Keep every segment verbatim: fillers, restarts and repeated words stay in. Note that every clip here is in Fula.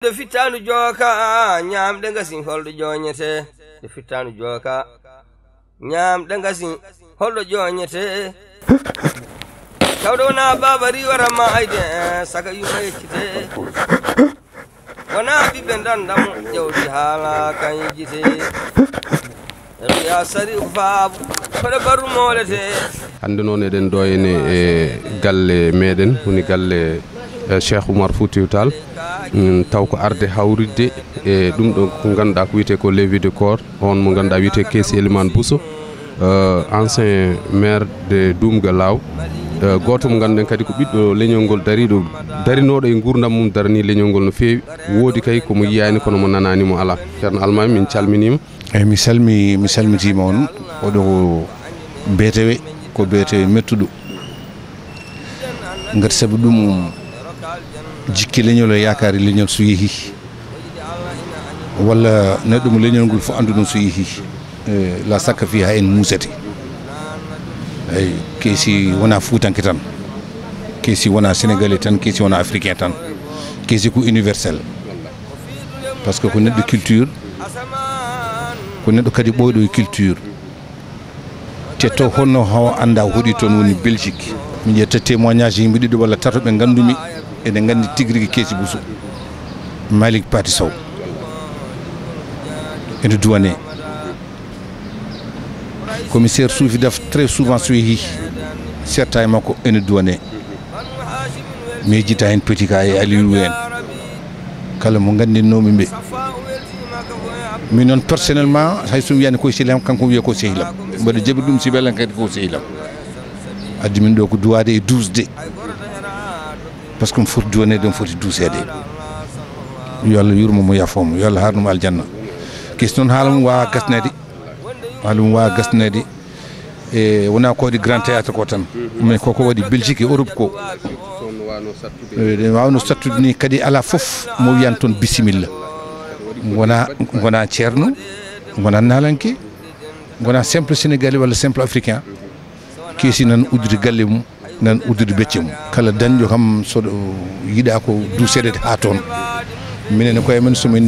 Ɗo fittaandu jooka, ñaamɗe ngasi, holɗo jooñete? Ɗo fittaandu jooka, ñaamɗe ngasi, holɗo jooñete? Tawde wonaa baaba riiwata ma ayde, saka yumma yeccite. Wonaa ɓiɓɓe ndanda mo, jawdi haala kan yejjite. Riya sari ko faabu, koɗo barru moolete. Hannde noon eɗen ɗo ene e galle meɗen, woni galle, eh, Cheikh Oumar Foutiyou Tall. Mm, taw ko arde hawritde e ɗum ɗo ko ngannduɗaa ko wiyetee ko levée de corps, on mo ngannduɗaa wiyetee Keesi Elimane Bousso, eh, ancien maire de Doumga Law, eh, gooto mo ngannduɗen kadi ko ɓiɗɗo leñol ngol dariiɗo, darinooɗo e nguurndam mum, daranii leñol ngol no feewi. Woodi kay ko mo yiyaani kono mo nanaani mo alaa. Ceerno Almaami, min calminiima. Eyi, mi salmi-, mi salmitiima on. Oɗo ko beetewe, ko beetewe mettuɗo. Ngati sabu ɗum, jikke leñol e yaakaari leñol so yehi, walla neɗɗo mo leñol ngol fof anndu ɗum so yehi, eh, la sakka fii haa en muusete. Eyi, Keesi wonaa Fuutanke tan, Keesi wonaa Sénégalais tan, Keesi wonaa Africain tan, Keesi ko universel. Parce que ko neɗɗo culture, ko neɗɗo kadi ɓooyɗo e culture. Te to honno haw annda hoɗi toon woni Belgique. Mi ƴetta témoignage yimɓe ɗiɗo walla tato ɓe nganndumi, eɗen nganndi tigi rigi Keesi Bousso. Malick Paty Sow. Ene duwane. Commissaire Soufi Daf très souvent so yehi, serta e makko ene duwane. Mi yejjita heen Petit Ka e Aliou en. Kala mo nganndinnoomi ɓe. Min noon personnellement, hay so mi wiyani ko sehil am, kanko wiya ko sehil am. Mbaɗa jaɓi ɗum si welen kadi ko sehil am. Addi min ɗo ko duwaade e duusde. Par ce que mi foti duwaneede, mi foti duuseede. Yo Allah yurmo mo, yafoo mo. Yo Allah haarnu mo aljanna. Keesi noon haala mum waawa gasneede. Haala mum waawa gasneede. E, wonaa ko waɗi Grand Théâtre ko tan. Mais koko waɗi Belgique e Europe ko. E, ɗen waawno sattude ni kadi alaa fof mo wiyan toon bisimilla. Wonaa, wonaa ceerno, wonaa naalanke, wonaa simple Sénégalais walla simple Africain. Keesi nan uddude galle mum, nan uddude becce mum. Kala dañɗo kam so ɗo yiɗaa ko duuseede haa toon. Minen e koye men so min,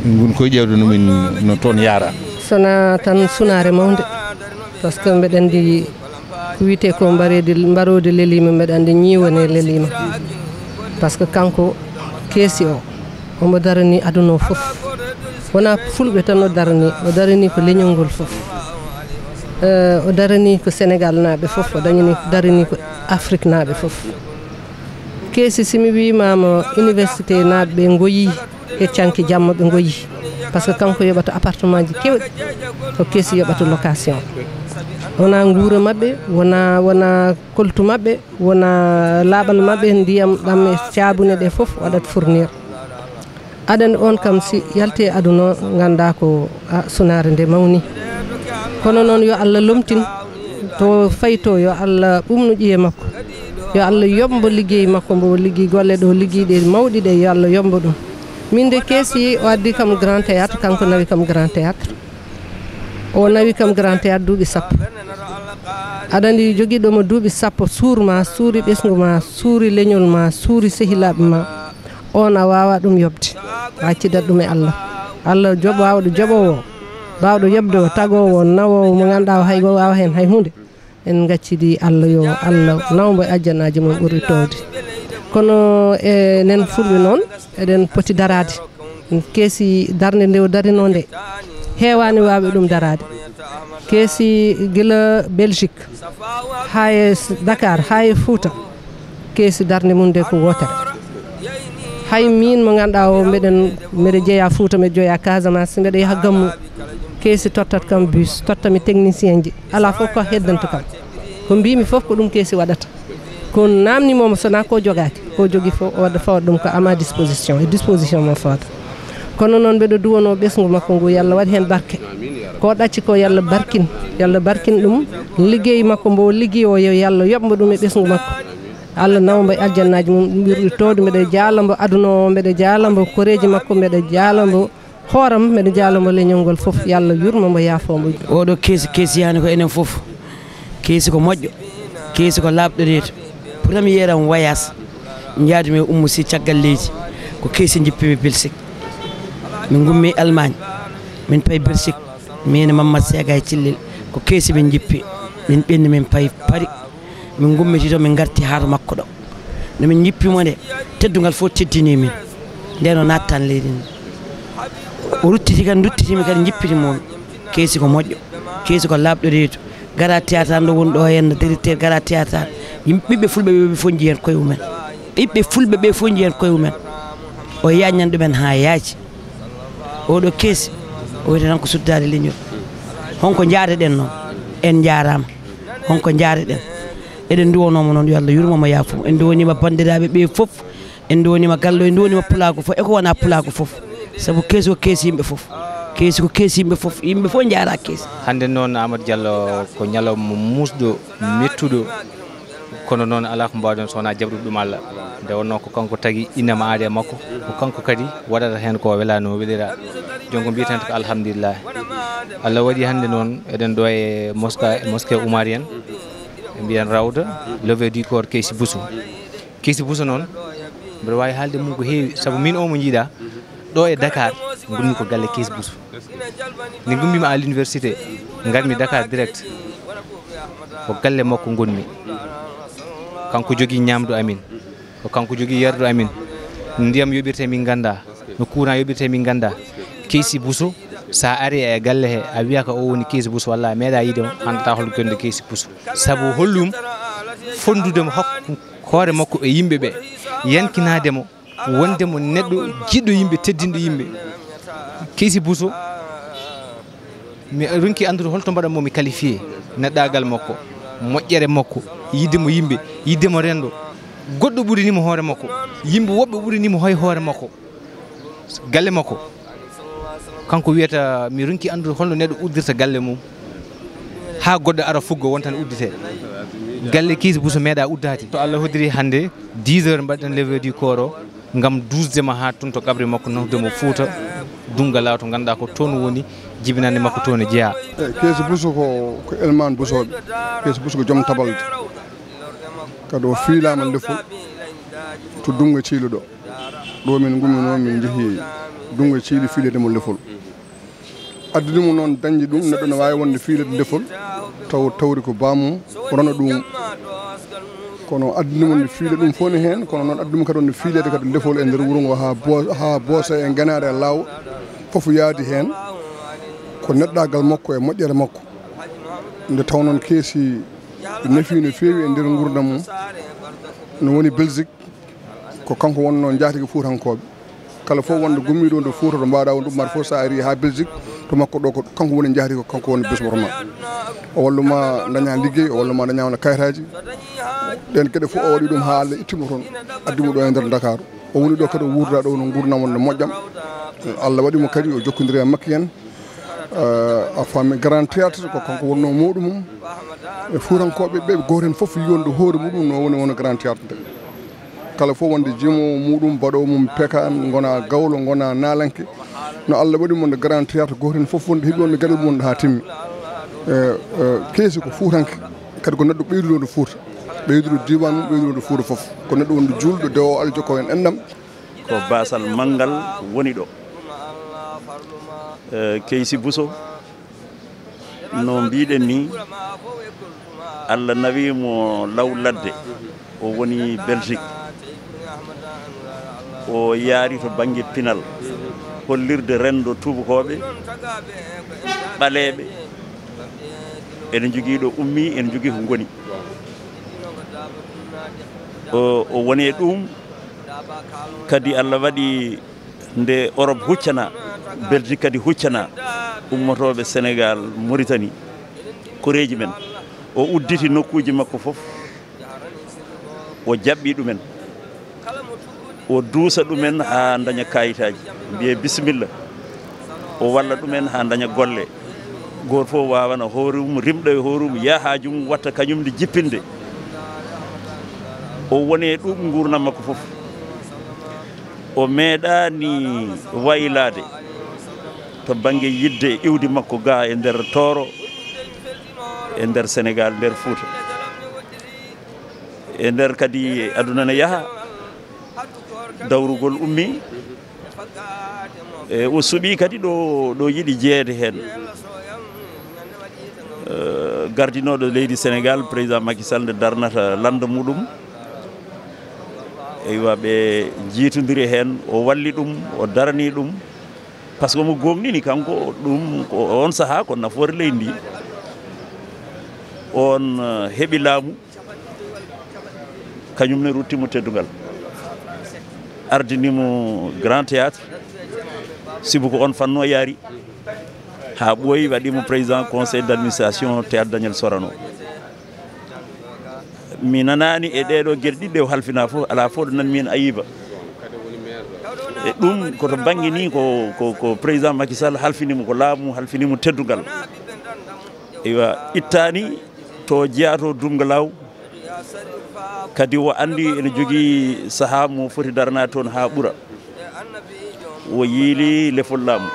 min ngon koye ƴeewde no min, no toon yaara. Sona tan sunaare mawnde, par ce que mbeɗa anndi ko wiyetee ko mbareedi, mbaroodi leliima, mbeɗa anndi ñiiwa ne leliima. Par ce que kanko Keesi o, omo daranii aduna o fof. Wonaa Fulɓe tan o daranii, o daranii ko leñol ngol fof. Eh, o daranii ko Senegal naaɓe fof, o dañani, daranii ko Afrik naaɓe fof. Keesi, si mi wiimaama université naaɓe ɓe ngoyii, heccanki jamma ɓe ngoyii. Par ce que kanko yoɓata appartement ji keewɗi, ko Keesi yoɓata location. Wonaa nguura maɓɓe, wonaa, wonaa koltu maɓɓe, wonaa laaɓal maɓɓe, ndiyam ɗam e caabune ɗe fof waɗat fournir. Aɗa anndi on kam si yalti e aduna o, nganndaa ko, a, sunaare nde mawni. Kono noon yo Allah lomtin to fayi to, yo Allah ɓuuɓnu ƴiye makko. Yo Allah yoɓ mbo liggey makko mbo liggey, golle ɗo liggey ɗe mawɗi ɗe, yo Allah yoɓ mbo ɗum. Min de Keesi o addi kam Grand Théâtre, kanko nawi kam Grand Théâtre. O nawi kam Grand Théâtre duuɓi sappo. Aɗa anndi jogiiɗo mo duuɓi sappo, suur ma, suuri ɓesngu ma, suuri leñol ma, suuri sehilaaɓe ma. On a waawaa ɗum yoɓde, a accidat ɗum e Allah. Allah joɓ-, waawɗo joɓoowo, baawɗo yoɓde o, tagoowo o, nawoowo mo ngannduɗaa o hay gooto waawaa heen hay huunde. En ngaccidi Allah yo Allah naw mbo e aljanaaji mum ɓurɗi toowde. Kono enen Fulɓe noon, eɗen poti daraade. Keesi darnde nde o darinoo nde, heewaani waawɓe ɗum daraade. Keesi gila Belgique, haa e Dakar, haa e Fuuta, Keesi darnde mum nde ko wootere. Hay miin mo ngannduɗaa o, mbeɗen, mbeɗa jeyaa Fuuta, mbeɗa jeyaa Casamance, mbeɗa yaha Gammu. Keesi tottat kam bus, totta mi technicien ji. Alaa fof ko heddanta kam. Ko mbiimi fof ko ɗum Keesi waɗata. Ko naamnii mo, so wonaa ko jogaaki, ko jogii fof o waɗa, fawat ɗum ko à ma disposition, e disposition mo fawata. Kono noon mbeɗa duwanoo ɓesngu makko ngu, yo Allah waɗ heen barke. Ko ɗacci ko yo Allah barkin, yo Allah barkin ɗum. Liggey makko mbo o liggey o, yo Allah yoɓ mbo ɗum e ɓesngu makko. Allah nawa mbo e aljannaaji mum ɓurɗi toowde. Mbeɗa jaala mbo aduna o, mbeɗa jaala mbo koreeji makko, mbeɗa jaala mbo hooram, mbeɗa jaala mbo leñol ngol fof. Yo Allah yurmo mbo, yaafoo mbo. Oɗo Keesi, Keesi yani ko enen fof. Keesi ko moƴƴo, Keesi ko laaɓɗo reedu. Premier am voyage, njaadumi e Oumou Sy caggal leydi. Ko keesi njippi mi Belgique. Min ngummi Allemagne. Min payi Belgique. Min e Mamadou Sega e Cillel. Ko keesi min njippi. Min ɓenni min payi Paris. Min ngummi to min ngarti haa to makko ɗo. No min njippi mo nde, teddungal fof teddini min. Nden o nattan leydi ndi. O ruttiti kadi, nduttiti mi kadi, njippiti mo. Keesi ko moƴƴo. Keesi ko laaɓɗo reedu. Gara théâtre ɗo woni ɗo henna, directeur gara théâtre. Yimɓe, ɓiɓɓe fulɓe ɓe fof njiyen koye mumen. Ɓiɓɓe fulɓe ɓe fof njiyen koye mumen. O yaññan ɗumen haa yaaji. Oɗo keesi, o wiyata tan ko suddaade leñol. Honko njaadaɗen noon? En njaaraama. Honko njaadaɗen? Eɗen nduwanooma noon, yo Allah yurmo mo, yaafo mo. En nduwaniima banndiraaɓe ɓe fof. En nduwaniima gallo, en nduwaniima pulaagu fof. E ko wonaa pulaagu fof. Sabu keesi ko keesi yimɓe fof. Keesi ko keesi yimɓe fof. Yimɓe fof njaaraa keesi. Hannde noon, Amadou Diallo, ko ñalawma muusɗo, mettuɗo. Kono noon, alaa ko mbaawɗen so wonaa jaɓrude ɗum Allah. Nde wonnoo ko kanko tagi innama aade e makko, ko kanko kadi waɗata heen ko welaani, o welira. Jooni ko mbiyeten ko alhamdulillahi. Allah waɗi hannde noon eɗen ɗo e mosquée, mosquée Oumarienne, ɓe mbiyan Rawda, levée du corps Keysi Bousso. Keysi Bousso noon, mbeɗa waawi haalde mum ko heewi, sabu min o mo njiiɗa, ɗo e Dakar, ngonmi ko galle Keysi Bousso. Nde ngummiima à l'université, ngarmi Dakar direct. Ko galle makko ngonmi. Kanko jogii ñaamdu amin. Ko kanko jogii yardu amin. No ndiyam yoɓirtee min nganndaa. No courant yoɓirtee min nganndaa. Keysi Bousso, so a arii e galle he, a wiyaka o woni Keysi Bousso, walla a meeɗaa yiide mo, a anndataa hol gonde Keysi Bousso. Sabu hollum fonndude mo hok-, hoore makko e yimɓe ɓe, yankinaade mo. Wonde mo neɗɗo jiɗɗo yimɓe, teddinɗo yimɓe. Keysi Bousso, mi ronki anndude holto mbaɗan mo mi qualifié. Neɗɗaagal makko, moƴƴere makko, yidde mo yimɓe, yidde mo renndo. Goɗɗo ɓurini mo hoore makko, yimɓe woɓɓe ɓurini mo hoy hoore makko. Galle makko, kanko wiyata, mi ronki anndude holno neɗɗo uddirta galle mum. Haa goɗɗo ara fugga won tan udditee. Galle Keysi Bousso meeɗaa uddaade. To Allah hoddiri hannde, dix heures mbaɗɗen levée du corps o, ngam duusde mo haa toon to qabri makko, nafde mo Fuuta, Dunngalaa to ngannduɗaa ko toon woni jibinannde makko toon e jeyaa. Eyi, Keysi Bousso ko, ko Elman Bousso. Keysi Bousso ko joom tabalde. Kadi o fiilaama Lefol to Dunngo Ciili ɗo. Ɗo min ngumminoo, min njehi Dunngo Ciili fiileede mo Lefol. Addani mo noon dañde ɗum, neɗɗo ne waawi wonde fiileede Lefol, taw tawri ko bammum rona ɗum. Kono addani mo nde fiile ɗum fof ne heen, kono noon addani mo kadi wonde fiileede kadi Lefol e nder wuro ngo haa Bo-, haa Boose e Ngenaare e Laaw, fof yaadi heen. Ko neɗɗaagal makko e moƴƴere makko. Nde taw noon Keysi nefi no feewi e nder nguurndam mum. No woni Belgique, ko kanko wonnoo njaatige Fuutankooɓe. Kala fof wonde gummiiɗo wonde Fuuta to mbaɗa wonde ummaade fof, so a ari haa Belgique, to makko ɗo ko kanko woni njahri, ko kanko woni bismorma. O wallu ma daña liggey, o wallu ma daña wona kayitaaji. Ɗeen geɗe fof o waɗi ɗum haa Allah itti mo toon, addi mo ɗo e nder Dakar. O woni ɗo kadi o wuurda ɗo no nguurndam wonde moƴƴam. Allah waɗi mo kadi o jokkondiri e makki en. Eh, a faami, Grand Théâtre ko kanko wonnoo mawɗo mum. E Fuutankooɓe ɓe, gooto heen fof yii wonde hoore muɗum no woni wona Grand Théâtre nde. Kala fof wonde jimoowo muɗum, baɗoowo mum pekaan, ngona gawlo, ngona naalanke. No Allah waɗi mo nde Grand Théâtre, gooto heen fof wonde heɓi wonde gaɗa ɗum wonde haa timmi. Eh, eh, Keysi ko Fuutanke, kadi ko neɗɗo ɓeyduɗo wonde Fuuta. Ɓeyduɗo diiwaan mum, ɓeyduɗo wonde Fuuta fof. Ko neɗɗo wonde juulɗo, dewo Allah jokko en enɗam. Ko baasal manngal woni ɗo. Eh, Keysi Bousso, no mbiɗen ni, Allah nawi mo law ladde, o woni Belgique. O yaari to bannge pinal, hollirde renndo tuubakooɓe, ɓaleeɓe, ene njogii ɗo ummi, ene njogii ko ngoni. O, o woni e ɗum, kadi Allah waɗi nde Europe huccana, Belgique kadi huccana, ummotooɓe Sénégal, Mauritanie, koreeji men. O udditi nokkuuji makko fof, o jaɓɓi ɗumen. O duusa ɗumen haa daña kaayitaaji, mbiye bisimilla. O walla ɗumen haa daña golle. Gooto fof waawana hoore mum, rimɗo e hoore mum, yaha haaju mum, watta kañum nde jippinde. O woni e ɗum nguurndam makko fof. O meeɗaani waylaade to bannge yiɗde iwdi makko ga e nder Tooro, e nder Senegaal, nder Fuuta. E nder kadi aduna ne yaha, Dawrugol ummi, e o suɓii kadi ɗo, ɗo yiɗi jeyeede heen. Eh, gardinooɗo leydi Senegaal, président Macky Sall, nde darnata lannda muɗum. Eywa, ɓe njiitondiri heen, o walli ɗum, o darani ɗum. Par ce que omo gooŋɗini kanko, ɗum ko oon sahaa ko nafoore leydi ndi. Oon, eh, heɓi laamu, kañum ne rutti mo teddungal. Ardini mo Grand Théâtre, sibu ko oon fanno yaari, haa ɓooyi, waɗi mo président conseil d'administration Théâtre Daniel Sorano. Mi nanaani e ɗeeɗo geɗe ɗiɗi ɗe o halfina fof, alaa fof ɗo nanmi heen ayiba. E ɗum ko to bannge ni ko, ko, ko président Macky Sall halfini mo, ko laamu halfini mo teddungal. Eywa, ittaani to jeyaa to Dumga Laaw. Kadi o anndi ene jogii sahaa mo foti daranaade toon haa ɓura. O yiili lefol laamu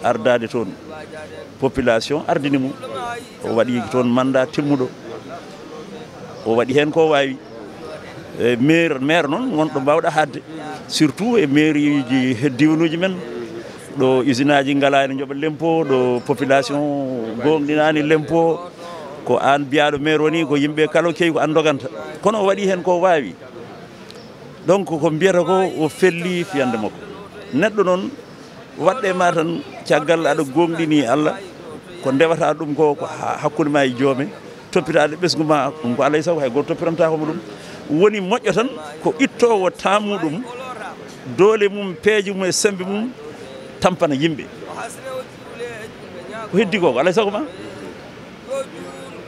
ardaade toon. Population ardini mo. O waɗi toon mandat timmuɗo. O waɗi heen ko waawi. E maire, maire noon wonɗo mbaawɗa haɗde. Surtout e maireuji he diwnuuji men. Ɗo usine aji ngalaa ene njoɓa lempo, ɗo population gooŋɗinaani lempo. Ko aan biyaaɗo maire woni, ko yimɓe kala kewi ko aan ndoganta. Kono o waɗi heen ko waawi. Donc ko mbiyata ko o felli fiyande makko. Neɗɗo noon waɗde ma tan caggal aɗa gooŋɗini Allah, ko ndewata ɗum ko, ko ha-, hakkunde ma e joome, toppitaade ɓesngu ma, ɗum ko alay sago hay gooto toppiranta ko mo ɗum. Woni moƴƴo tan ko ittoowo taamu ɗum, doole mum, peeje mum e semmbe mum tampana yimɓe. Ko heddi ko, ko alay sago ma.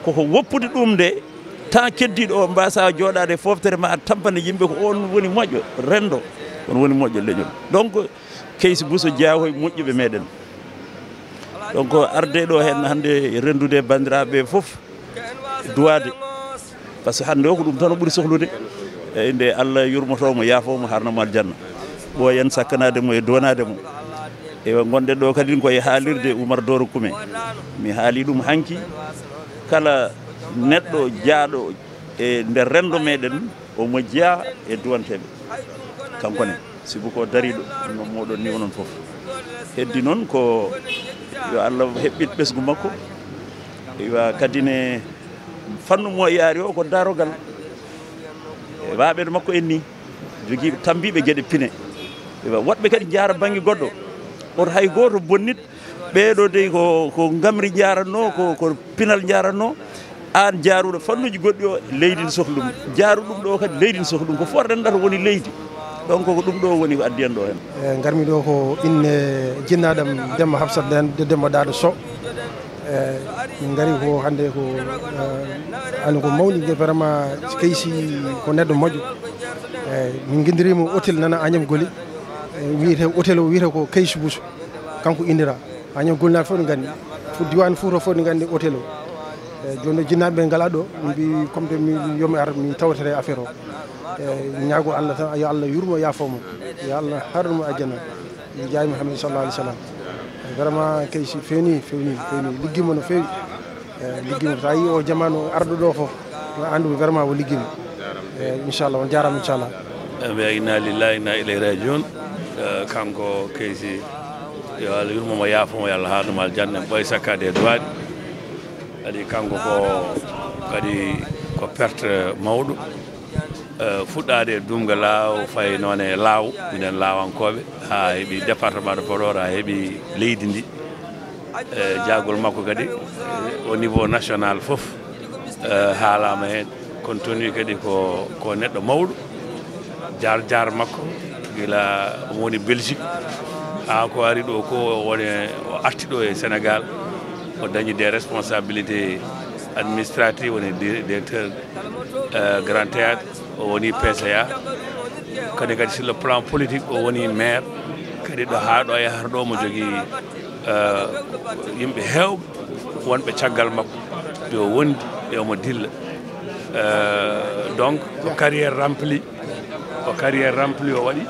Koko woppude ɗum nde, temps keddiiɗo o mbasa jooɗaade foftere ma tampane yimɓe, ko on woni moƴƴo, renndo, on woni moƴƴo leñol. Donc, Keysi Bousso jeyaa ko e moƴƴuɓe meɗen. Donc, arde ɗo heen hannde e renndude banndiraaɓe ɓe fof, duwaade. Par ce que hannde o ko ɗum tan o ɓuri sohlude. E nde Allah yurmoto mo, yaafo mo, harna mo aljanna. Ɓooyen sakkanaade mo e duwanaade mo. Ewa, ngonɗen ɗo kadi ko e haalirde Oumar Doro Kume. Mi haali ɗum hanki, kala neɗɗo jaaɗo e nder renndo meɗen, omo jeyaa e duwanteeɓe. Kanko ne, sibu ko dariiɗo, no moɗon ni onon fof. Heddi noon ko yo Allah heɓɓit ɓesngu makko. Ewa, kadi ne fannu mo yaari o ko darogal. E waaɓe makko en ni, jogiiɓe tambiiɓe geɗe pine. Ewa, woɗɓe kadi njaara bannge goɗɗo. Oto hay gooto bonnit, ɓeeɗo dey ko, ko ngamri njaaratnoo, ko, ko pinal njaaratnoo. Aan jaaruɗo fannuuji goɗɗi o, leydi ne sohli ɗum. Jaaru ɗum ɗo kadi, leydi ne sohli ɗum. Ko fof renndata woni leydi. Donc ko ɗum ɗo woni ko addi en ɗo heen. E, ngarmi ɗo ko inne jinnaaɗam Demba Hafsat nden, de Demba Daado Sow. E, min ngari ko hannde ko, e, ano ko mawni nge vraiment, Keysi ko neɗɗo moƴƴo. E, min ngindirima hôtel nana Agnam Goli. E, wiyete hôtel o wiyete ko Keysi Bousso. Kanko innira. Agnam Goli naaɓe fof ne nganndi. Fof diwaan Fuuta fof ne nganndi hôtel o. E, jooni o jinnaaɓe ɓe ngalaa ɗo. Min mbi comme de mi yomi ar mi tawtete affaire o. E, ñaago Allah tan, yo Allah yurmo, yaafo mo. Yo Allah harnu mo aljanna. Min jaayima Muhammad sallallahu alaihi wasallam. Vraiment, Keysi feewni, feewni, feewni. Liggiima no feewi. E, liggiima. So a yii o jamaanu arɗo ɗo fof, a anndu vraiment o liggiima. E, inchallah, on jaaraama inchallah. E, mbiya inna lillahi, inna ilayhi rajiun. E, kanko Keysi, yo Allah yurmo mo, yaafo mo, yo Allah harnu mo aljanna. Ɓooy sakkaade e duwaaɗi. Kadi kanko ko, kadi ko perte mawɗo. Eh, fuɗɗaade e Dumga Laaw, fayi noon e Laaw, minen Laawankooɓe, haa heɓi département de Podor, haa heɓi leydi ndi. Eh, jaagol makko kadi, eh, au niveau national fof, eh, haalaama heen. Kono toni kadi ko, ko neɗɗo mawɗo, jaar jaar makko, gila omo woni Belgique, haa ko ari ɗo ko, o woni, o arti ɗo e Sénégal, o dañi des responsabilités administratives, woni di-, directeur, eh, Grand Théâtre. O woni P C A. Kadi, kadi sur le plan politique, o woni maire. Kadi ɗo haa ɗo yahata ɗo, omo jogii, eh, yimɓe heewɓe wonɓe caggal makko, yo wondi, yomo dilla. Eh, donc, ko carrière remplie, ko carrière remplie o waɗi.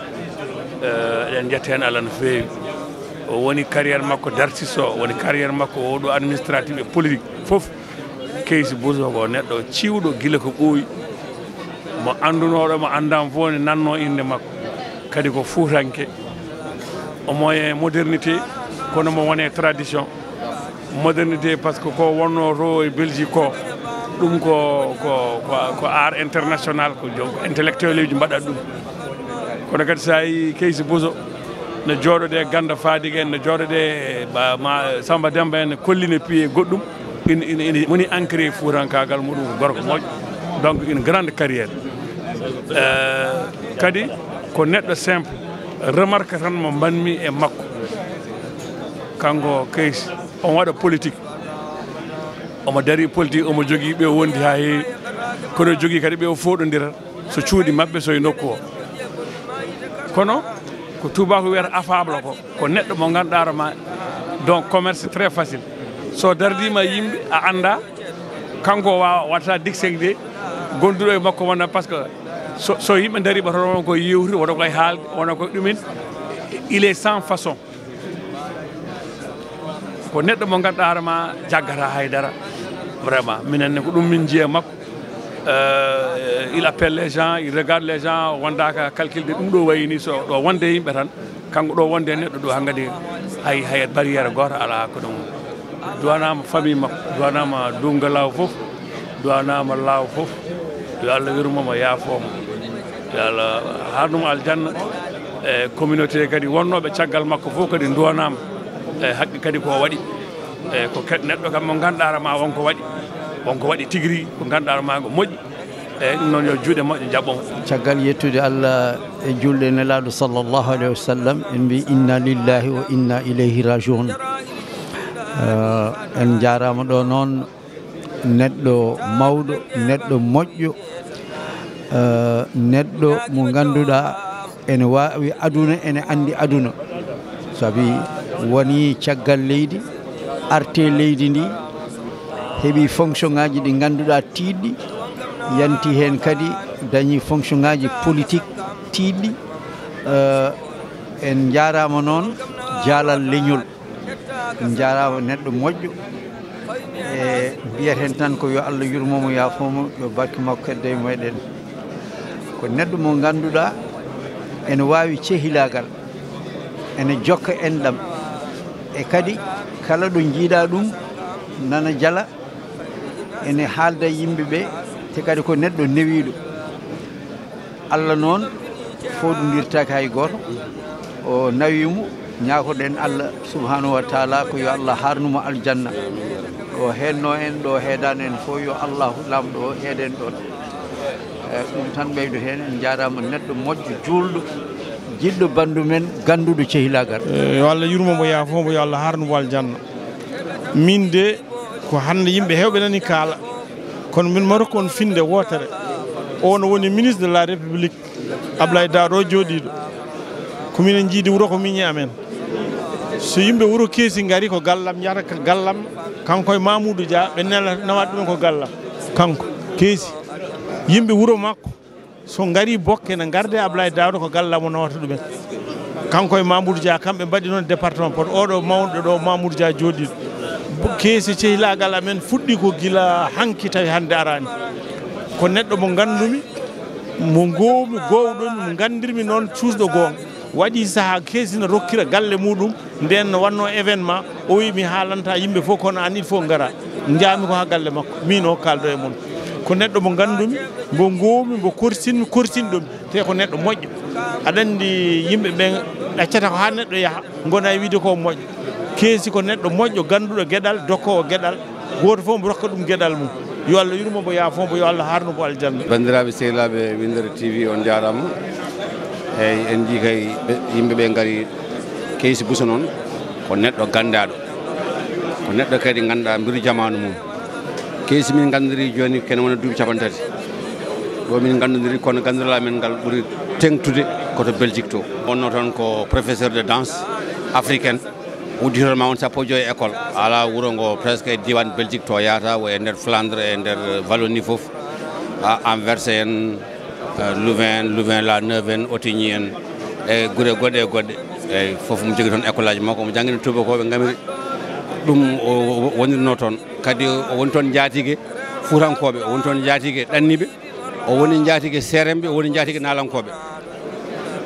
Eh, eɗen njetta heen Allah no feewi. O woni carrière makko dartiiɗo, o woni carrière makko o ɗo administratif e politique fof. Keysi Bousso ko neɗɗo ciwɗo gila ko ɓooyi. Mo anndunooɗo, mo anndaama fof ne nannoo innde makko. Kadi ko fuutanke, omo e modernité, kono mo wone tradition. Modernité, parce que ko wonno to e Belgique ko, ɗum ko, ko, ko, ko art international, ko jo-, ko intellectuel uji mbaɗat ɗum. Kono kadi sa yi Keysi Bousso no jooɗode Ganda Fadiga en, no jooɗode ba, ma Samba Demba en, kolline piye goɗɗum, ina, ina, ina woni ancré fuutankaagal muɗum, ko gorko moƴƴo. Donc une grande carrière. Euh, kadi ko neɗɗo simple, remarque tan mo mbanmi e makko. Kanko Keysi, omo waɗa politique. Omo dari politique, omo jogii ɓe wondi haa heewi. Kono jogii kadi ɓe o fooɗondira so cuuɗi maɓɓe, so e nokku o. Kono ko tubaako wiyata affable ko, ko neɗɗo mo ngannduɗaa hoore ma, donc commerce très facile. So dardiima yimɓe, a anndaa, kanko wa-, waɗata diksegde gonduɗo e makko wona, parce que so, so yimɓe ndarii ɓe toon, wona ko yewtude, wona koye haalde, wona koye ɗumen, il est sans façon. Ko neɗɗo mo ngannduɗaa hoore ma jaggata haydara. Vraiment, minen ne ko ɗum min njiya makko. Euh, il appelle les gens, il regarde les gens, wondaaka calcul de ɗum ɗo wayi ni, so ɗo wonde yimɓe tan, kanko ɗo wonde neɗɗo ɗo hankadi hay, hay barrière gooto alaa hakkunde mum. Duwanaama famille makko, duwanaama Dunga Laaw fof, duwanaama Laaw fof. Yo Allah yurmo mo, yaafo mo. Yo Allah haarnu mo aljanna. E communauté kadi wonnooɓe caggal makko fof kadi duwanaama. E haqqe kadi ko o waɗi. E ko kadi neɗɗo kam mo ngannduɗaa hoore ma wonko waɗi. Wonko waɗi tigi rigi, ko ngannduɗaa hoore ma ko moƴƴi. Eeyi, ɗum noon yo juuɗe moƴƴe njaɓɓo mo. Caggal yettude Allah e julde Nelaaɗo sallallahu alayhi wa sallam, en mbi inna lillahi wa inna ilayhi rajiun. Eh, en njaaraama ɗo noon, neɗɗo mawɗo, neɗɗo moƴƴo, eh, neɗɗo mo ngannduɗaa ene waawi aduna, ene anndi aduna. Sabi woni caggal leydi, arte leydi ndi, heɓi fonction ngaji ɗi ngannduɗaa tiiɗɗi, yanti heen kadi dañi fonction ngaji politique tiiɗɗi. Eh, en njaaraama noon jaalal leñol, en njaaraama neɗɗo moƴƴo. E mbiyeten tan ko yo Allah yurmo mo, yaafo mo, yo barke makko heddo e meɗen. Ko neɗɗo mo ngannduɗaa ene waawi cehilaagal, ene jokka enɗam, e kadi kala ɗo njiiɗaa ɗum nana jala, ene haalda yimɓe ɓe, te kadi ko neɗɗo newiiɗo. Allah noon fowɗondirtaake hay gooto. O nawi mo, ñaagoɗen Allah subhanahu wa taala ko yo Allah haarnu mo aljanna. Ɗo heedno en, ɗo heedano en fof, yo Allahu Laamɗo o heed en ɗoon. E, ɗum tan ɓeydo heen, en njaaraama, neɗɗo moƴƴo, juulɗo, jiɗɗo banndum en, gannduɗo cehilaagal. E, yo Allah yurmo mo, yaafo mo, yo Allah haarnu mo aljanna. Min de, ko hannde yimɓe heewɓe nani kaala, kono min maro ko on finde wootere. O no woni ministre de la République, Ablaye Daado jooɗiiɗo. Ko minen njiidi wuro, ko miñi amen. So yimɓe wuro Keesi ngari, ko gallam njahata, ka gallam, kanko e Mamoudou Dia, ɓe nela, nawata ɗumen ko gallam. Kanko, Keesi, yimɓe wuro makko, so ngari Bokke, ne ngarde Ablaye Daouda, ko gallam o nawata ɗumen. Kanko e Mamoudou Dia, kamɓe mbaɗi noon département Podor. Oɗo mawɗo ɗo, Mamoudou Dia jooɗiiɗo. Bo-, Keesi, cehilaagal amen fuɗɗi ko gila hanki tawi hannde araani. Ko neɗɗo mo nganndumi, mo ngoowmi, goowɗomi, mo nganndirmi noon cuusɗo goonga. Waɗi sahaa Keesi na rokkira galle muɗum, ndeen no wannoo événement, o wi mi haalanta yimɓe fof, kono aan il faut ngara. Njaami ko haa galle makko, miin o kaaldo e mon. Ko neɗɗo mo nganndumi, mbo ngoowmi, mbo korsinmi, korsinɗomi. Te ko neɗɗo moƴƴo. Aɗa anndi yimɓe ɓen ɗaccata ko haa neɗɗo yaha, ngona e wiide ko moƴƴo. Keesi ko neɗɗo moƴƴo, gannduɗo geɗal, dokkoowo geɗal. Gooto fof mbo rokka ɗum geɗal mum. Yo Allah yurmo mbo, yaafo mbo, yo Allah haarnu mbo aljanna. Banndiraaɓe sehilaaɓe Winndere T V, on njaaraama. Eeyi, en njii kay ɓe, yimɓe ɓe ngari. Keesi Buso noon ko neɗɗo ganndaaɗo, ko neɗɗo kadi ngannduɗaa mbiru jamaanu mum. Keesi min nganndiri jooni kene wona duuɓi cappanɗe tati. Ɗo min nganndondiri, kono ganndiral amen ngal ɓuri teeŋtude ko to Belgique to. Wonno toon ko professeur de danse africaine. Udditol ma won sappo e joy école. Alaa wuro ngo presque e diiwaan Belgique to yahata, wo e nder Flandre, e nder Wallonie fof. A, Anvers en, eh, Louvain, Louvain-la-Neuve en, Otigny en, e gure goɗɗe e goɗɗe. Eeyi, fof mo jogii toon école aji makko, omo janngina tuubakooɓe ngamiri. Ɗum o, o wonirno toon. Kadi o woni toon njaatige Fuutankooɓe, o woni toon njaatige ɗanniiɓe, o woni njaatige seeremɓe, o woni njaatige naalankooɓe.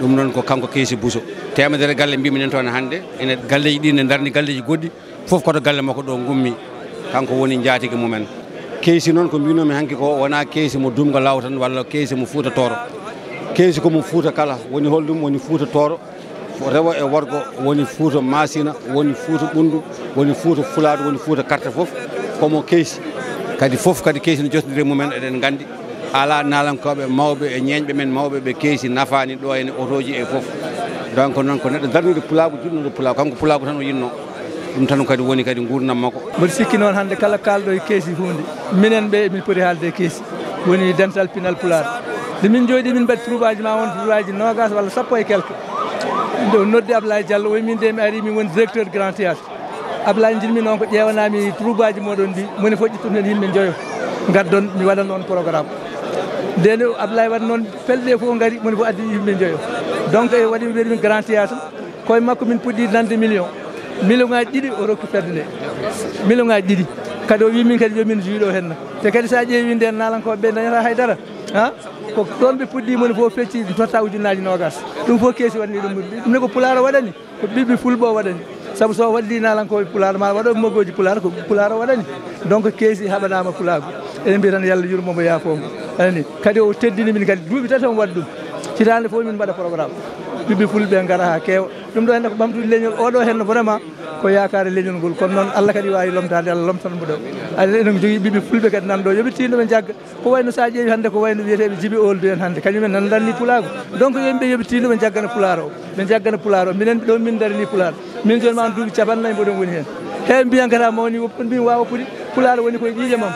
Ɗum noon ko kanko Keysi Bousso. Teemedere galle mbimi nen toon hannde, ene galleeji ɗi ne ndarni galleeji goɗɗi, fof koto galle makko ɗo ngummi, kanko woni njaatigi mumen. Keysi noon ko mbinomi hanki ko wona Keysi mo Dumga Law tan walla Keysi mo Fuuta Tooro. Keysi ko mo Fuuta kala, woni holɗum, woni Fuuta Tooro, rewo e worgo, woni Fuuta Masina, woni Fuuta Ɓunndu, woni Fuuta Fulaaɗo, woni Fuuta Karta fof, ko mo Keysi. Kadi fof kadi Keysi no jotondiri e mumen, eɗen nganndi. Alaa naalankooɓe mawɓe e ñeeñɓe men mawɓe ɓe Keysi nafaani ɗo ene otooji e fof. Donc noon ko neɗɗo darniiɗo pulaagu, jiɗnooɗo pulaagu, kanko pulaagu tan o yiɗnoo. Ɗum tan kadi woni kadi nguurndam makko. Mboɗo sikki noon hannde kala kaalɗo e Keysi huunde, minen ɓe emin poti haalde e Keysi. Woni dental pinal pulaar. Nde min njooɗi min mbaɗi turuuɓaaji ma won turuuɓaaji noogaas walla sappo e quelque. Nde o noddi Ablaye Diallo, o wi min de mi ari min woni directeur Grand Théâtre. Ablaye, njiɗmi noon ko ƴeewanami turuubaji moɗon ɗi, moni fof ƴettum heen yimɓe njoyo, ngaddon mi waɗan on programme. Nden Ablaye waɗi noon, pelle ɗe fof ngari, moni fof addi yimɓe njoyo. Donc e waɗi mi mbiɗa min Grand Théâtre, koye makko min puɗɗi nande million. Million ngaji ɗiɗi o rokki fedde nde. Million ngaji ɗiɗi. Kadi o wi min kadi yo min juuɗo henna. Te kadi sa ƴeewi nden naalankoɓe ɓe dañata haydara. Ha? Ko ɗon ɓe puɗɗi, moni fof fecci totta ujunnaji nogas. Ɗum fof Keysi waɗani ɗum. Ɗum ne ko pulaar o waɗani. Ko ɓiɓɓe fulɓe o waɗani. Sabu so o waɗi naalankooɓe pulaar, ma waɗooɓe mogooji pulaar, ko pulaar o waɗani. Donc Keysi haɓanaama pulaagu. Eɗen mbiya tan yo Allah yurmo mo, yaafoo mo. Anani? Kadi o teddini min kadi duuɓi tati omo waɗi ɗum. Hitaande fof min mbaɗa programme. Ɓiɓɓe fulɓe ngara haa keewa. Ɗum ɗo hannde ko ɓamtude leñol. Oɗo hannde vraiment ko yaakaare leñol ngol. Kono noon Allah kadi waawi lomtaade, Allah lomtan mo ɗo. Aɗa eɗen jogii ɓiɓɓe fulɓe kadi nan ɗo. Yoɓe tinno ɓe njagga. Ko wayno sa ƴeewi hannde ko wayno wiyeteeɓe Jibi Ould en hannde, kañum en nana darni pulaagu. Donc yo yimɓe yoɓe tinno ɓe jaggana pulaar o, ɓe jaggana pulaar o. Minen ɗo min darni pulaar. Min jooni ma on duuɓi capanɗe nayi mboɗon woni heen. He mbiyan kata mawni woppude, min wawa woppude. Pulaar woni koye ƴiiƴe mum.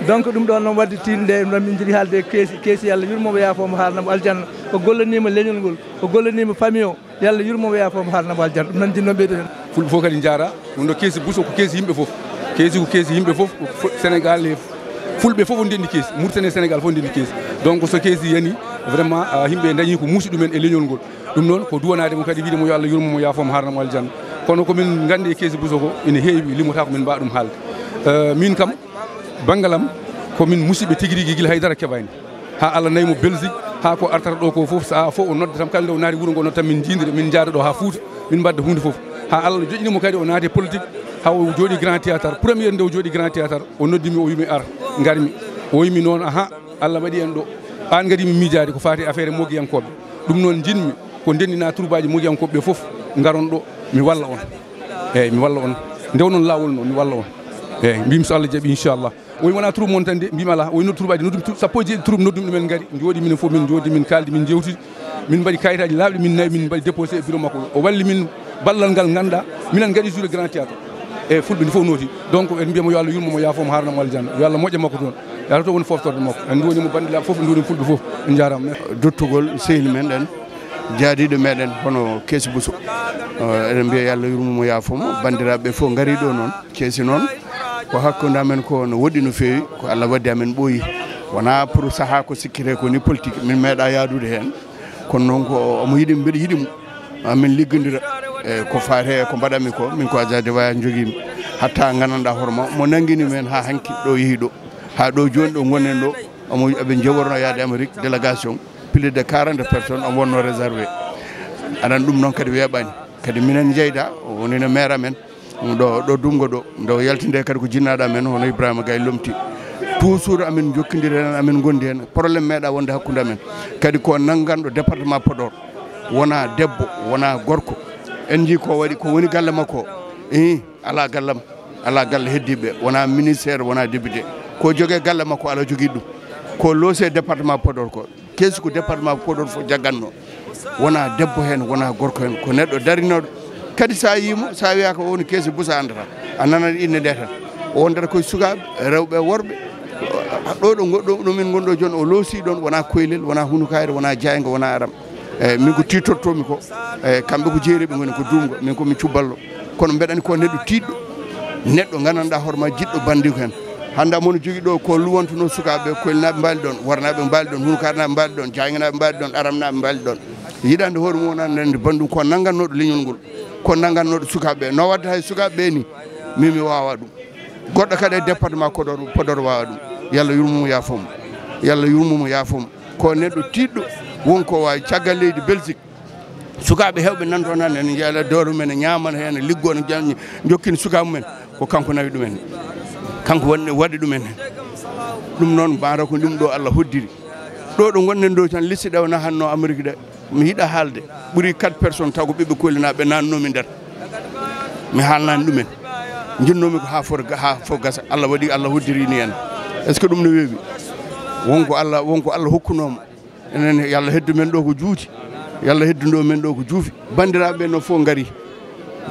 Donc ɗum ɗon noon wadde tinde ɗum ɗon min jiɗi haalde e Keysi, Keysi Allah yurmo mo, yaafo mo, haalna mo aljanna. O gollaniima leñol ngol, o gollaniima famille o. Yo Allah yurmo mo, yaafo mo, haalna mo aljanna. Ɗum nan jinno ɓeydo heen. Fulɓe fof kadi njaara. Ɗum ɗo Keysi Bousso ko Keysi yimɓe fof. Keysi ko Keysi yimɓe fof, ko fo-, Sénégal e fulɓe fof o ndenndi Keysi. Mauritanie e Sénégal fof ndenndi Keysi. Donc so Keysi yani, vraiment, ah, yimɓe dañi ko muusi ɗumen e leñol ngol. Ɗum noon ko duwanaade mo kadi, wiide mo yo Allah yurmo mo, yaafo mo, haalna mo aljanna. Kono ko min nganndi e Keysi Bousso ko ene heewi, limota ko min mbawa ɗum haalde. Eh, min kam, banngal am, ko min musiɓɓe tigi rigi gila haydara keɓaani. Haa Allah nayi mo Belgique, haa ko artata ɗo ko fof, sahaa fof o nodda tam, kala nde o naati wuro ngo, o nodda min, njiidira, min njaada ɗo haa Fuuta, min mbadda huunde fof. Haa Allah joƴƴini mo kadi, o naati e politique, haa o jooɗi Grand Théâtre. Première nde o jooɗi Grand Théâtre, o noddi mi, o wi mi ar, ngarmi. O wi mi noon, aha, Allah waɗi en ɗo. Aan kadi mi miijaade ko faati e affaire mogiyankooɓe. Ɗum noon njiɗmi ko ndenndina turbaaji mogiyankooɓe ɓe fof, ngaron ɗo, mi walla on. Eeyi, mi walla on. Ndew noon laawol noon, mi walla on. Eeyi, mbimi so Allah jaɓi, inchallah. O wi wona troupe mon tan de, mbimi alaa. O wi noddu troupe aji, noddumi troupe sappo e jeeɗiɗi troupe, noddumi ɗumen ngari. Njooɗi minen fof, min njooɗi, min kaaldi, min njeewtidi. Min mbaɗi kayitaaji laaɓɗi, min nayi, min mbaɗi déposé e bureau makko. O walli min ballal ngal ngannduɗaa, minen ngaɗi joué Grand Théâtre. E fulɓe ndi fof nooti. Donc, en mbiyamo yo Allah yurmo mo, yaafo mo, haarana mo aljanna. Yo Allah moƴƴa makko toon. Yo Allah to woni foftorde makko. En nduwani mo banndiraaɓe fof, en nduwani fulɓe fof. En njaaraama. Duttugol sehil men ɗen, jaadiiɗo meɗen, hono Keesi Buso. Eh, eɗen mbiya yo Allah yurmo mo, yaafo mo. Banndiraaɓe fof ngari ɗo noon. Keesi noon, ko hakkunde amen ko no woɗɗi no feewi, ko Allah waddi amen ɓooyi. Wonaa pour sahaa ko sikkitee ko ni politique, min meeɗa yaadude heen. Kono noon ko omo yiɗi, mbeɗa yiɗi mo. Amin liggondira e ko faati e ko mbaɗanmi ko, min ko Azadi Waya njogiimi. Hatta nganndanɗaa hoore ma, mo nanngini men haa hanki ɗo yehi ɗo. Haa ɗo jooni ɗo ngonɗen ɗo, omo, eɓe njeworno yaade Amérique, délégation, plus de quarante personnes, omo wonno réservé. Aɗa anndi ɗum noon kadi weeɓaani. Kadi minen njeyda, o woni no maire amen. Ɗo, ɗo Dumga ɗo, nde o yalti nde kadi ko jinnaaɗo amen, hono Ibrahima Gaye lomti. Toujours amin njokkondiri heen, amin ngondi heen. Problème meeɗa wonde hakkunde amen. Kadi ko nannganɗo département Podor, wona debbo, wona gorko. En njii ko waɗi, ko woni galle makko. Ih, alaa gallam, alaa galle heddiiɓe, wona ministère, wona député. Ko jogee galle makko, alaa jogii ɗum. Ko loose département Podor ko. Keesi ko département Podor fof jagganno. Wona debbo heen, wona gorko heen, ko neɗɗo darinooɗo. Kadi sa yii mo, sa wiyaaka o woni Keesi Buso anndata. A nanat innde nde tan. O wondata koye sukaaɓe, rewɓe e worɓe. Ɗo, ɗo, ɗo, ɗo min ngonɗo jooni, o loosi ɗoon, wona koylel, wona hunukaare, wona jaaynga, wona aram. Eeyi, min ko tiitortoomi ko, eeyi, kamɓe ko jeereeɓe ngoni ko Dumga, min ko mi cubballo. Kono mbeɗa anndi ko neɗɗo tiiɗɗo, neɗɗo nganndanɗaa hoore ma jiɗɗo banndiiko heen. Hannde amono jogii ɗo ko luwantunoo sukaaɓe, koylinaaɓe mbaali ɗoon, warnaaɓe mbaali ɗoon, hunkaarnaaɓe mbaali ɗoon, jaaynganaaɓe mbaali ɗoon, aramnaaɓe mbaali ɗoon. Yiɗande hoore mum wonaa nande banndum ko nanngannooɗo leñol ngol, ko nanngannooɗo sukaaɓe ɓe. No waɗde hay sukaaɓe ɓe ni, min mi waawaa ɗum. Goɗɗo kadi e département Podor, Podor waawaa ɗum. Yo Allah yurmo mo, yaafo mo. Yo Allah yurmo mo, yaafo mo. Ko neɗɗo tiiɗɗo, won ko waawi caggal leydi Belgique. Sukaaɓe heewɓe nan toon hannde ene njeyla dowro men, e ñaamana heen, e liggo, ne jan-, jokkini sukaaɓe mumen. Ko kanko nawi ɗumen. Kanko wonde waɗi ɗumen. Ɗum noon, mbaɗa ko ɗum ɗo Allah hoddiri. Ɗo ɗo ngonɗen ɗo tan, liste ɗe o nahatno Amérique ɗe, mi yiɗa haalde. Ɓuri quatre personnes taw ko ɓiɓɓe Kolinaaɓe naatnoomi nder. Mi haalnaani ɗumen. Njinnoomi ko haa for-, haa fof gasa. Allah waɗi, Allah hoddiri ni en. Est-ce que ɗum no weeɓi? Wonko Allah, wonko Allah hokkunoomo. Enen, yo Allah heddu men ɗo ko juuti. Yo Allah heddundo men ɗo ko juufi. Banndiraaɓe no fof ngari.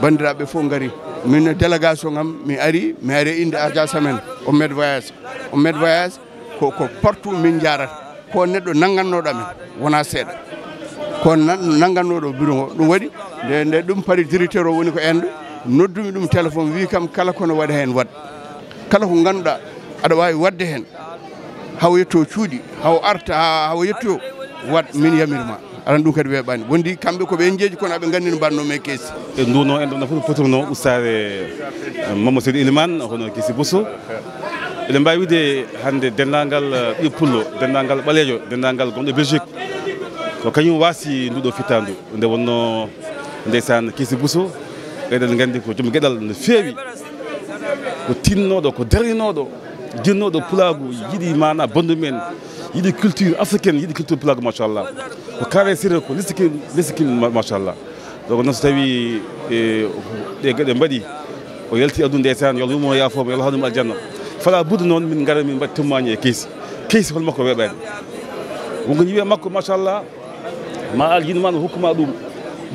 Banndiraaɓe fof ngari. Min e délégation am, mi ari, mi ari e innde agence amen. O Med Voyage. O Med Voyage ko, ko partout min njaarata. Ko neɗɗo nanngannooɗo amen, wonaa seeɗa. Ko nan-, nanngannooɗo bureau ngo. Ɗum waɗi, nde, nde ɗum paari directeur o woni ko Inde, noddumi ɗum téléphone, wi kam kala kono waɗa heen waɗ. Kala ko ngannduɗaa aɗa waawi waɗde heen, haw yetto cuuɗi, haw arta, ha-, haw yetto waɗ, min yamir ma. Aɗa anndi ɗum kadi weeɓaani. Wondi kamɓe ko ɓe njeeji, kono aɓe nganndi no mbaɗnoo men keesi. E nduno en ɗon fof potirno ustaare, eh, Mamadou Seydi Elimane, hono Keesi Bousso. Eɗen mbaawi wiide hannde denndaangal, eh, ɓiɓɓe pullo, denndaangal ɓaleejo, denndaangal gonɗo Belgique. Ko kañum waasi nduɗo fittaandu. Nde wonnoo ndeysaan Keesi Bousso, eɗen nganndi ko joom geɗal no feewi. Ko tinnooɗo, ko darninooɗo, jinnooɗo pulaagu, yiɗi maana banndum en, yiɗi culture africaine, yiɗi culture pulaagu, machallah. Ko carré sérieux, ko lisikin, lisikin, ma-, machallah. Donc noon so tawii, e, ɗe geɗe mbaɗi, o yalti aduna ndeysaan, yo Allah yurmo, yaafo mo, yo Allah haɗum aljanna. Fala budda noon min ngara min mbaɗa témoigné e Keesi. Keesi hol makko weeɓaani. Wonko ñiwi e makko, machallah, ma al yinma no hokkuma ɗum.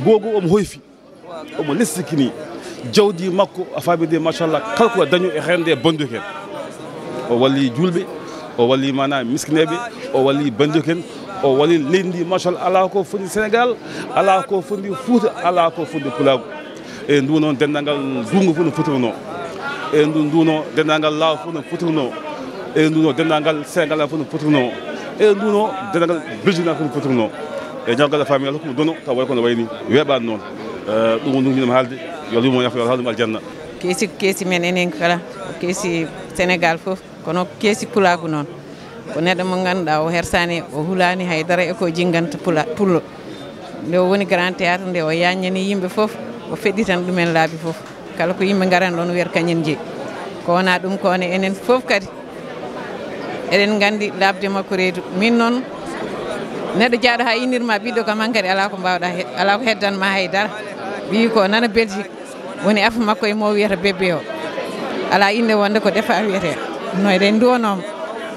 Googo omo hoyfi. Omo lestikini jawdi makko, a faamide, machallah, kala ko daño e heen nde banndum en. O walli juulɓe, o walli maana miskineeɓe, o walli banndum en, o walli leydi ndi, machallah, alaa ko foti Sénégal, alaa ko foti Fuuta, alaa ko foti Pulaagu. E ndu noon denndaangal Duungo fof no fotirnoo. E ndu, ndu noon denndaangal Laaw fof no fotirnoo. E ndu noon denndaangal Sénégal fof no fotirnoo. E ndu noon denndaangal Belgique fof no fotirnoo. E ñawgal a faami Allah ko dono taw way kono wayni weeɓaani noon. Eh, ɗum woni ɗum njiɗmi haalde. Yo Allah yurmo, yaafo, yo Allah haɗum aljanna. Keesi, keesi men enen kala, keesi Sénégal fof, kono keesi Pulaagu noon. Ko neɗɗo mo ngannduɗaa o hersaani, o hulaani hay dara e ko jinnganta pula-, pullo. Nde o woni Grand Théâtre, nde o yaññani yimɓe fof, o feɗɗitan ɗumen laabi fof. Kala ko yimɓe ngarani ɗoon wiyata kañum jeyi. Ko wonaa ɗum, ko wonaa enen fof kadi. Eɗen nganndi laaɓde makko reedu. Min noon, neɗɗo jaaɗo haa innir ma ɓiɗɗo kam hankadi alaa ko mbaawɗa he-, alaa ko heddan ma hay dara. Ɓiyi ko nana Belgique, woni afa makko e mo wiyata bébé o. Alaa innde wonde ko defa wiyetee. No eɗen nduwanoo mo.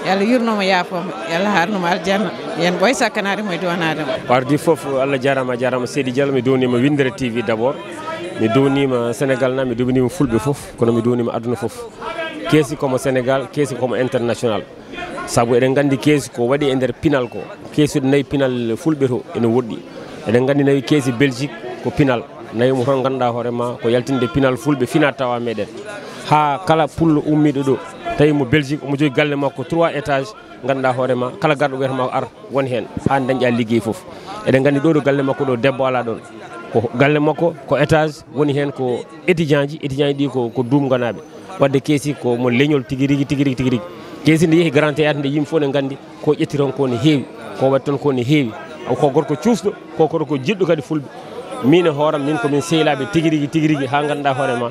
Yo Allah yurno mo, yaafo mo. Yo Allah haarno mo aljanna. Yen ɓooy sakkanaade mo e duwanaade mo. Ko ardi fof, Allah jaaraama, a jaaraama Seydi Diallo. Mi duwniima Winndere T V d'abord. Mi duwniima Sénégal na, mi duwniima Fulɓe fof, kono mi duwniima aduna fof. Keesi ko mo Sénégal, keesi ko mo international. Sabu eɗen nganndi keesi ko waɗi e nder pinal ko. Keesi nayi pinal Fulɓe to ene woɗɗi. Eɗen nganndi nayi keesi Belgique ko pinal. Nayi mo toon ngannduɗaa hoore ma ko yaltinde pinal Fulɓe fina tawa meɗen. Haa kala pullo ummiiɗo ɗo, tawi mo Belgique, omo jogii galle makko trois étages, ngannduɗaa hoore ma kala garɗo wiyata ma ko ar won heen, haa dañƴa liggey fof. Eɗen nganndi ɗo ɗo galle makko ɗo debbo alaa ɗoon. Ko galle makko ko étage woni heen ko étudiant ji, étudiant ji ɗi ko, ko duumganaaɓe. Wadde keesi ko mo leñol tigi rigi, tigi rigi, tigi rigi. Keesi nde yehi Grand Théâtre nde yimɓe fof ne nganndi ko ƴetti toon ko ne heewi, ko waɗi toon ko ne heewi. Ko gorko cuusɗo, ko gorko jiɗɗo kadi Fulɓe. Min e hooram, min ko min sehlaaɓe tigi rigi, tigi rigi, haa ngannduɗaa hoore ma.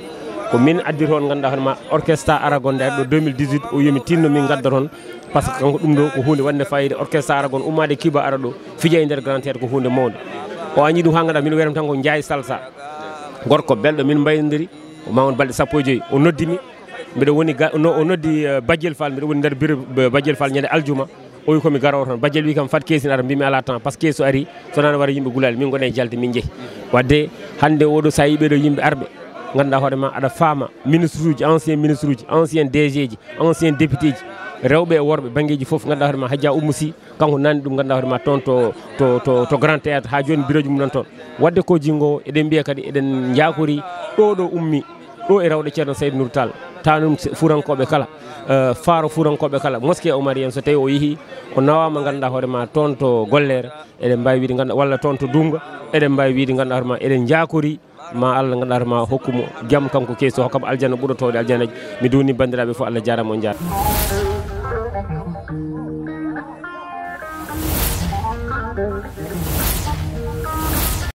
Ko min addi toon ngannduɗaa hoore ma, orchestre Aragon nde ari ɗo deux mille dix-huit, o wiyi mi tinno min ngadda toon. Par ce que kanko ɗum ɗo ko huunde waɗnde faayiida, orchestre Aragon ummaade Cuba ara ɗo, fija e nder Grand Théâtre ko huunde mawnde. O añi ɗum haa ngannduɗaa min wiyata tan ko Njaay Salsa. Gorko belɗo, min mbaynodiri, o ma won balɗe sappo e joy. O noddi mi, mbiɗo woni ga-, no, o noddi, eh, Bajel Fall, mbiɗo woni nder bureau, eh, Bajel Fall ñande aljuma. O wi ko mi garowo toon. Bajel wi kam fat keesi ne ara, mbimi alaa temps, par ce que keesi so ari, so wonaa ne wara yimɓe gulaali, min ngona e jalte, min njehi. Wadde hannde oɗo so a yii ɓeɗo yimɓe arɓe, ngannduɗaa hoore ma aɗa faama, ministre uji, ancien ministre uji, ancien D G ji, ancien député ji, rewɓe e worɓe, banngeeji fof, ngannduɗaa hoore ma Hajja Oumou Sy, kanko nanni ɗum, ngannduɗaa hoore ma toon to, to, to, to Grand Théâtre, haa jooni bureau ji mum nan toon. Wadde ko jinngo, eɗen mbiya kadi, eɗen njaakori ɗo ɗo ummi, ɗo e rewɓe Ceerno Saydou Nour Tall, tanum se-, fuurankooɓe kala, eh, faaro fuurankooɓe kala, mosquée omarienne, so tawi o yehi, o nawaama, ngannduɗaa hoore ma toon to Golleere, eɗen mbaawi wiide, ngannduɗaa, walla toon to Duumga, eɗen mbaawi wiide, ngannduɗaa hoore ma, eɗen njaakori ma Allah, ngannduɗaa hoore ma, hokku mo jam, kanko keesi, hokkamo aljanna ɓurotooɗo aljannaji. Mi duwni banndiraaɓe fof, Allah jaaraama, on njaaraama.